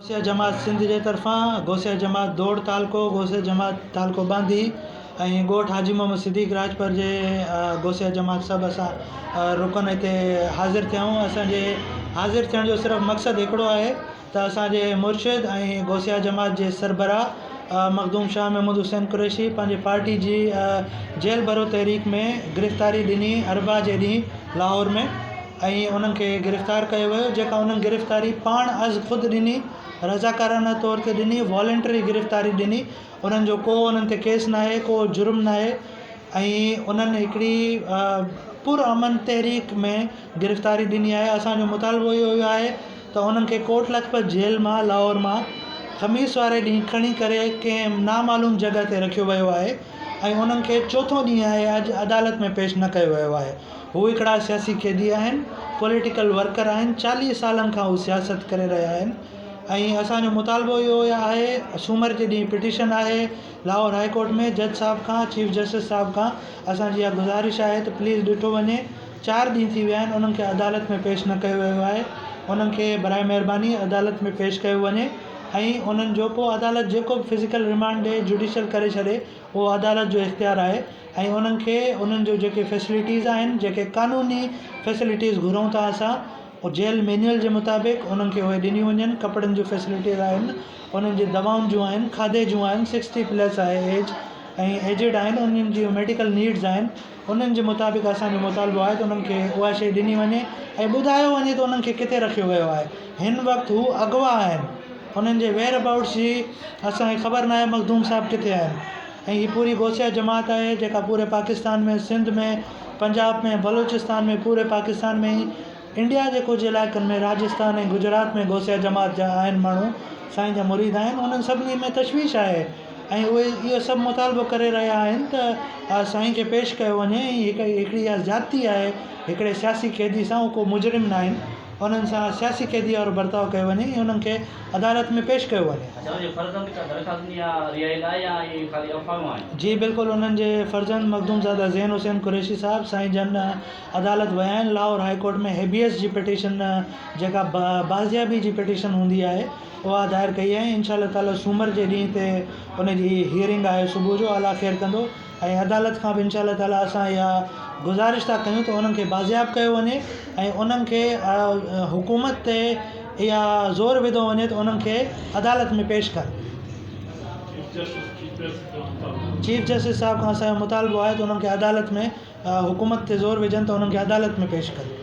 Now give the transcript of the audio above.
غوثيه جماعت سنڌ جي طرفان غوثيه جماعت دوڙ تعلقو، غوثيه جماعت تعلقو ٻانڌي ۽ ڳوٺ حاجي محمد صديق راڄپر جي غوثيه جماعت سڀ اسان رڪن هتي حاضر ٿيا آهيون. اسان جي حاضر ٿيڻ جو صرف مقصد هڪڙو آهي ته اسان جي مرشد ۽ غوثيه جماعت جي سربراهه مخدوم شاهه محمود حسين قريشي پنهنجي پارٽي جي جيل ڀرو تحريڪ ۾ گرفتاري ڏني اربع جي ڏينهن لاهور ۾ ۽ انهن کي گرفتار ڪيو ويو جيڪا انهن گرفتاري پاڻ از خود ڏني رضاڪارانه طور تي ڏني والنٽري گرفتاري ڏني انهن جو ڪو انهن تي ڪيس ناهي ڪو جرم ناهي ۽ انهن هڪڙي پر امن تحريڪ ۾ گرفتاري ڏني آهي اسان جو مطالبو اهو ئي آهي ته انهن کي ڪوٽ لکپت جيل مان لاهور مان خميس واري ڏينهن کڻي ڪري ڪنهن نامعلوم جڳهه تي رکيو ويو آهي ۽ انهن کي چوٿون ڏينهن آهي اڄ عدالت ۾ پيش نه ڪيو ويو آهي هو هڪڙا سياسي قيدي آهن، پوليٽيڪل ورڪر آهن، 40 سالن کان هو سياست ڪري رهيا آهن ۽ اسان جو مطالبو اهو آهي سومر جي ڏينهن پٽيشن آهي لاهور هاء ڪورٽ ۾ جج صاحب کان چيف جسٽس صاحب کان اسان جي اها گذارش آهي ته پليز ڏٺو وڃي چار ڏينهن ٿي ويا آهن انهن کي عدالت ۾ پيش نه ڪيو ويو آهي انهن کي برائي مهرباني عدالت ۾ پيش ڪيو وڃي ۽ انهن جو پوء عدالت جيڪو به فزيڪل رمانڊ ڏي جوڊيشل ڪري ڇڏي اهو عدالت جو اختيار آهي ۽ انهن کي انهن جو جيڪي فيسلٽيز آهن جيڪي قانوني فيسلٽيز گهرون ٿا اسان اهو جيل مينيول جي مطابق انهن کي اهي ڏنيون وڃن ڪپڙن جون فيسلٽيز آهن انهن جي دوائن جون آهن کاڌي جون آهن سڪسٽي پلس آهي ايج ۽ ايجڊ آهن انهن جون ميڊيڪل نيڊز آهن انهن جي مطابق اسان جو مطالبو آهي ته انهن کي اها شيء ڏني وڃي ۽ ٻڌايو وڃي ته انهن کي ڪٿي رکيو ويو آهي هن وقت هو اغوا آهن انهن جي ويئر ابائوٽس جي اسان کي خبر ناهي مخدوم صاحب ڪٿي آهن ۽ هي پوري غوثيه جماعت آهي جيڪا پوري پاڪستان ۾ سنڌ ۾ پنجاب ۾ بلوچستان ۾ پوري پاڪستان ۾ ئي انڊيا جي ڪجهه علائقن ۾ راجستان ۽ گجرات ۾ غوثيه جماعت جا آهن ماڻهو سائين جا مريد آهن انهن سڀني ۾ تشويش آهي ۽ اهي اهو سڀ مطالبو ڪري رهيا آهن ته سائين کي پيش ڪيو وڃي ۽ هڪ هڪڙي اها زيادتي آهي هڪڙي سياسي قيدي سان هو ڪو مجرم ناهن انهن سان سياسي قيدي وارو برتاء ڪيو وڃي ۽ انهن کي عدالت ۾ پيش ڪيو وڃي. اڇا انهن جي فرزند ڪا درخواست ڏني آ رهائي لاء يا اهي خالي افواهون آهن؟ جي بلڪل انهن جي فرزند مخدوم زاده زين حسين قريشي صاحب سائين جن عدالت ويا آهن لاهور هاء ڪورٽ ۾ هيبيس جي پٽيشن جيڪا بازيابي جي پٽيشن هوندي آهي اها دائر ڪئي آهي انشاء الله تعالي سومر جي ڏينهن تي ان جي هيئرنگ آهي صبح جو الله خير ڪندو. ۽ عدالت کان به انشاء الله تعالي اسان اها گذارش ٿا ڪيون ته انهن کي بازياب ڪيو وڃي ۽ انهن کي حڪومت تي اها زور وڌو وڃي ته انهن کي عدالت ۾ پيش ڪن. چيف جسٽس صاحب کان اسان جو مطالبو آهي ته انهن کي عدالت ۾ حڪومت تي زور وجهن ته انهن کي عدالت ۾ پيش ڪن.